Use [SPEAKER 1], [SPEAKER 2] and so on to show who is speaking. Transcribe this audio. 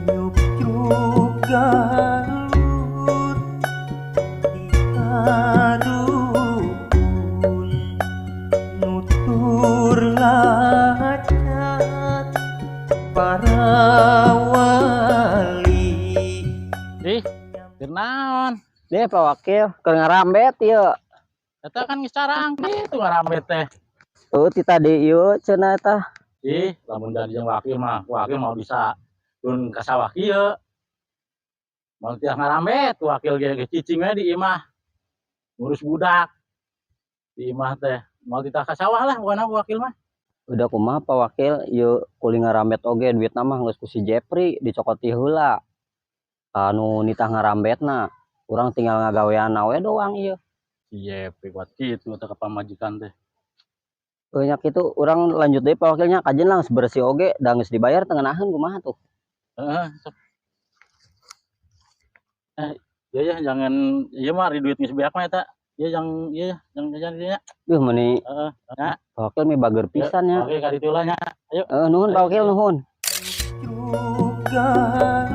[SPEAKER 1] Nyucruk galur ti dukun nutur lacat para wali.
[SPEAKER 2] Ih, keur naon?
[SPEAKER 3] Deh, Pak Wakil, keur ngarambet ieu.
[SPEAKER 2] Eta kan geus carang kitu ngarambet teh.
[SPEAKER 3] Oh, ti tadi ieu cenah eta.
[SPEAKER 2] Ih, lamun jadi jeung wakil mah, wakil mau bisa turun ka sawah kieu. Moal tiap ngarambet, wakil ge geus cicing we di imah. Ngurus budak. Di imah teh, moal titah ka sawah lah bukan aku wakil mah.
[SPEAKER 3] Udah kumaha, Pak Wakil, ieu kuli ngarambet oge duitna mah geus ku si Jepri dicokoti heula. Anu nitah ngarambetna, urang tinggal ngagawean we doang ieu.
[SPEAKER 2] Si Jepri kuat kitu teh ka pamajikan teh.
[SPEAKER 3] Heuh nya kitu, urang lanjut deui, Pak Wakilnya, kajeun lah geus bersih oge da geus dibayar teu ngeunaheun kumaha tuh.
[SPEAKER 2] Heeh, sok. Eh, iya ya, jangan ieu mah ari duit geus beak mah eta. Ieu yang ieu yang jajan dieu nya.
[SPEAKER 3] Duh, meuni
[SPEAKER 2] Heeh, nya.
[SPEAKER 3] Pak Wakil mi bager pisan nya.
[SPEAKER 2] Oke, ka ditu lah nya. Ayo.
[SPEAKER 3] Heeh, nuhun, Pak Wakil, nuhun.
[SPEAKER 1] Nyucruk galur.